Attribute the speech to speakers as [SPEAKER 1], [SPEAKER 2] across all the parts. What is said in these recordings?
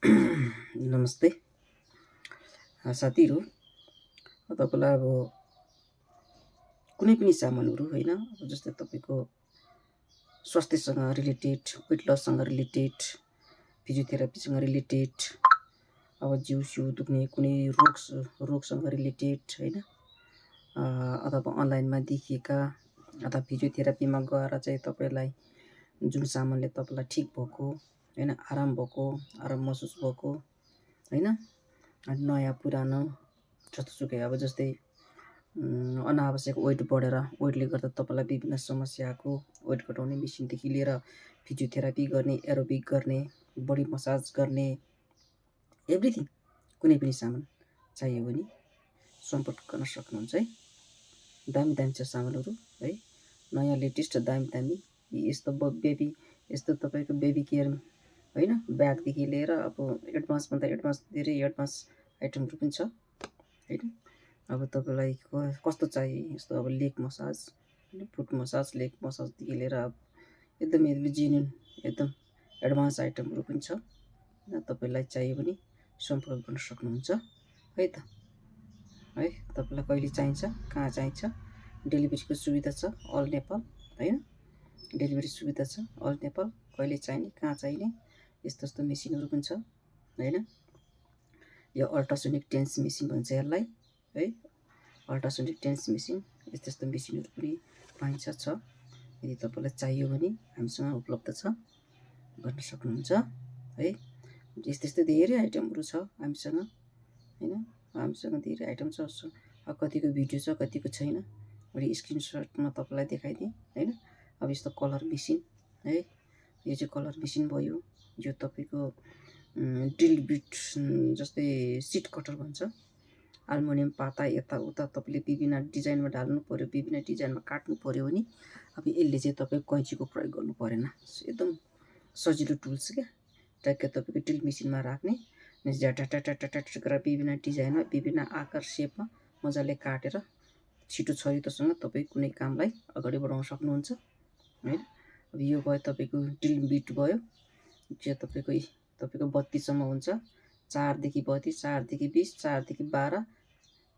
[SPEAKER 1] नमस्ते साथीहरू। तपाईँलाई अब कुनै पनि सामानहरू होइन, जस्तै तपाईँको स्वास्थ्यसँग रिलेटेड, वेट लससँग रिलेटेड, फिजियोथेरापीसँग रिलेटेड, अब जिउ सिउ दुख्ने कुनै रोगसँग रिलेटेड होइन, अथवा अनलाइनमा देखिएका अथवा फिजियोथेरापीमा गएर चाहिँ तपाईँलाई जुन सामानले तपाईँलाई ठिक भएको होइन, आराम महसुस भएको होइन, नयाँ पुरानो जस्तोसुकै अब जस्तै अनावश्यक वेट बढेर वेटले गर्दा तपाईँलाई विभिन्न समस्याको वेट घटाउने मेसिनदेखि लिएर फिजियोथेरापी गर्ने, एरोबिक गर्ने, बडी मसाज गर्ने, एभ्रिथिङ कुनै पनि सामान चाहियो भने सम्पर्क गर्न सक्नुहुन्छ है। दामी दामी छ सामानहरू है, नयाँ लेटेस्ट दामी यस्तो तपाईँको बेबी केयर होइन, ब्यागदेखि लिएर अब एडभान्सभन्दा एडभान्स धेरै एडभान्स आइटमहरू पनि छ होइन। अब तपाईँलाई कस्तो चाहियो, यस्तो अब leg massage, foot massage, leg मसाजदेखि लिएर अब एकदम जेन्युन एकदम एडभान्स आइटमहरू पनि छ होइन। तपाईँलाई चाहियो भने सम्पर्क गर्न सक्नुहुन्छ है त है। तपाईँलाई कहिले चाहिन्छ, कहाँ चाहिन्छ, डेलिभरीको सुविधा छ अल नेपाल होइन, डेलिभरी सुविधा छ अल नेपाल। कहिले चाहिने, कहाँ चाहिने, यस्तो मेसिनहरू पनि छ होइन। यो अल्ट्रासोनिक टेन्स मेसिन भन्छ यसलाई है, अल्ट्रासोनिक टेन्स मेसिन, यस्तो मेसिनहरू पनि पाइन्छ छ। यदि तपाईँलाई चाहियो भने हामीसँग उपलब्ध छ, गर्न सक्नुहुन्छ है। यस्तै धेरै आइटमहरू छ हामीसँग होइन, हामीसँग धेरै आइटम छ। कतिको भिडियो छ, कतिको छैन, मैले स्क्रिनसटमा तपाईँलाई देखाइदिएँ होइन। अब यस्तो कलर मेसिन है, यो चाहिँ कलर मेसिन भयो। यो तपाईँको ड्रिल बिट जस्तै सिट कटर भन्छ, आल्मुनियम पाता यताउता तपाईँले विभिन्न डिजाइनमा ढाल्नु पऱ्यो, विभिन्न डिजाइनमा काट्नु पऱ्यो भने अब यसले चाहिँ तपाईँको कैँचीको प्रयोग गर्नु परेन, एकदम सजिलो टुल्स क्या। ट्याक्कै तपाईँको ड्रिल मेसिनमा राख्ने, झ्याटाटाटाटाट गरेर विभिन्न डिजाइनमा, विभिन्न आकार सेपमा मजाले काटेर छिटो छरितोसँग तपाईँ कुनै कामलाई अगाडि बढाउन सक्नुहुन्छ होइन। अब यो भयो तपाईँको ड्रिल बिट भयो, जो तपाईँको 32सम्म हुन्छ, 4देखि 32, 4देखि 20, 4देखि 12,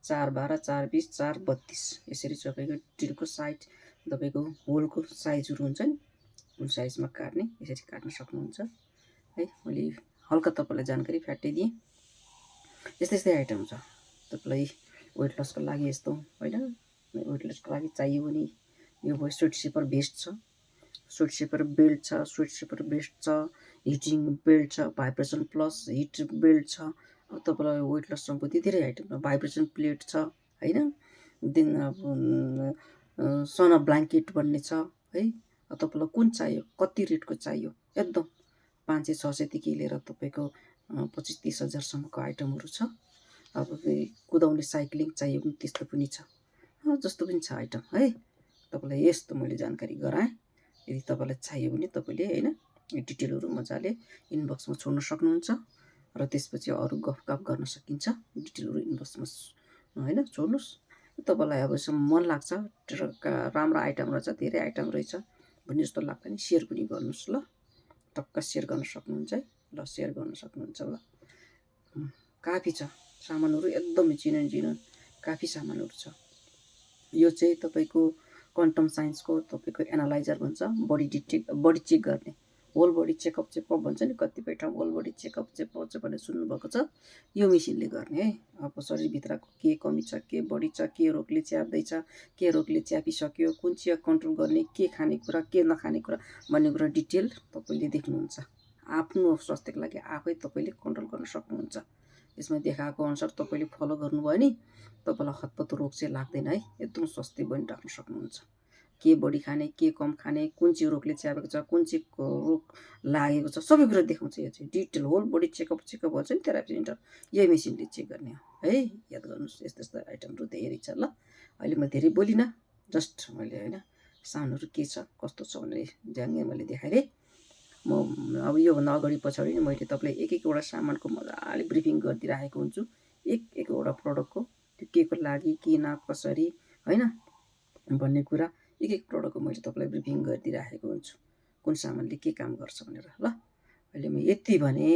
[SPEAKER 1] 4 12, 4 20, 4 32, यसरी तपाईँको ड्रिलको साइज, तपाईँको होलको साइजहरू हुन्छ नि, कुन साइजमा काट्ने यसरी काट्न सक्नुहुन्छ है। मैले हल्का तपाईँलाई जानकारी फ्याट्टाइदिएँ। यस्तै आइटम छ तपाईँलाई वेट लसको लागि यस्तो होइन। वेट लसको लागि चाहियो भने यो भयो स्वेट सेपर भेस्ट छ, स्वेट सेपर बेल्ट छ, स्वेट सेपर भेस्ट छ, हिटिङ बेल्ट छ, भाइब्रेसन प्लस हिट बेल्ट छ। अब तपाईँलाई वेट लस सम्बन्धी धेरै आइटम छ, भाइब्रेसन प्लेट छ होइन, दिन अब सना ब्ल्याङ्केट भन्ने छ है। तपाईँलाई कुन चाहियो, कति रेटको चाहियो, एकदम 500-600देखि लिएर तपाईँको 25-30 हजारसम्मको आइटमहरू छ। अब कुदाउने साइक्लिङ चाहियो भने त्यस्तो पनि छ, जस्तो पनि छ आइटम है। तपाईँलाई यस्तो मैले जानकारी गराएँ। यदि तपाईँलाई चाहियो भने तपाईँले होइन डिटेलहरू मजाले इनबक्समा छोड्न सक्नुहुन्छ र त्यसपछि अरू गफगाफ गर्न सकिन्छ। डिटेलहरू इनबक्समा होइन छोड्नुहोस्। तपाईँलाई अब मन लाग्छ राम्रो आइटम रहेछ, धेरै आइटम रहेछ भन्ने जस्तो लाग्छ भने सेयर पनि गर्नुहोस् ल, टक्क सेयर गर्न सक्नुहुन्छ है ल, सेयर गर्न सक्नुहुन्छ ल। काफी छ सामानहरू, एकदमै जिनन काफी सामानहरू छ। यो चाहिँ तपाईँको क्वान्टम साइन्सको तपाईँको एनालाइजर भन्छ, बडी चेक गर्ने, होल बडी चेकअप भन्छ नि, कतिपय ठाउँ होल बडी चेकअप भनेर सुन्नुभएको छ। यो मेसिनले गर्ने है। अब शरीरभित्रको के कमी छ, के बढी छ, के रोगले च्याप्दैछ, के रोगले च्यापिसक्यो, कुन चाहिँ कन्ट्रोल गर्ने, के खानेकुरा के नखाने कुरा भन्ने कुरा डिटेल तपाईँले देख्नुहुन्छ। आफ्नो स्वास्थ्यको लागि आफै तपाईँले कन्ट्रोल गर्न सक्नुहुन्छ। यसमा देखाएको अनुसार तपाईँले फलो गर्नुभयो नि तपाईँलाई हतपत रोग चाहिँ लाग्दैन है, एकदम स्वास्थ्य बनिराख्न सक्नुहुन्छ। के बढी खाने, के कम खाने, कुन चाहिँ रोगले च्यापेको छ, कुन चाहिँ रोग लागेको छ, सबै कुरा देखाउँछ। यो चाहिँ डिटेल होल बडी चेकअप भन्छ नि थेरापी सेन्टर, यही मेसिनले चेक गर्ने हो है। याद गर्नुहोस्, यस्तो आइटमहरू धेरै छ ल। अहिले म धेरै बोलिनँ, जस्ट मैले होइन सामानहरू के छ कस्तो छ भनेर ज्याङ्गै मैले देखाइदिएँ। म अब योभन्दा अगाडि पछाडि नै मैले तपाईँलाई एक एकवटा सामानको मजाले ब्रिफिङ गरिदिइराखेको हुन्छु, एक एकवटा प्रडक्टको, त्यो के को लागि, किन, कसरी होइन भन्ने कुरा एक एक प्रडक्टको मैले तपाईँलाई ब्रिफिङ गरिदिइराखेको हुन्छु, कुन सामानले के काम गर्छ भनेर ल। अहिले म यति भने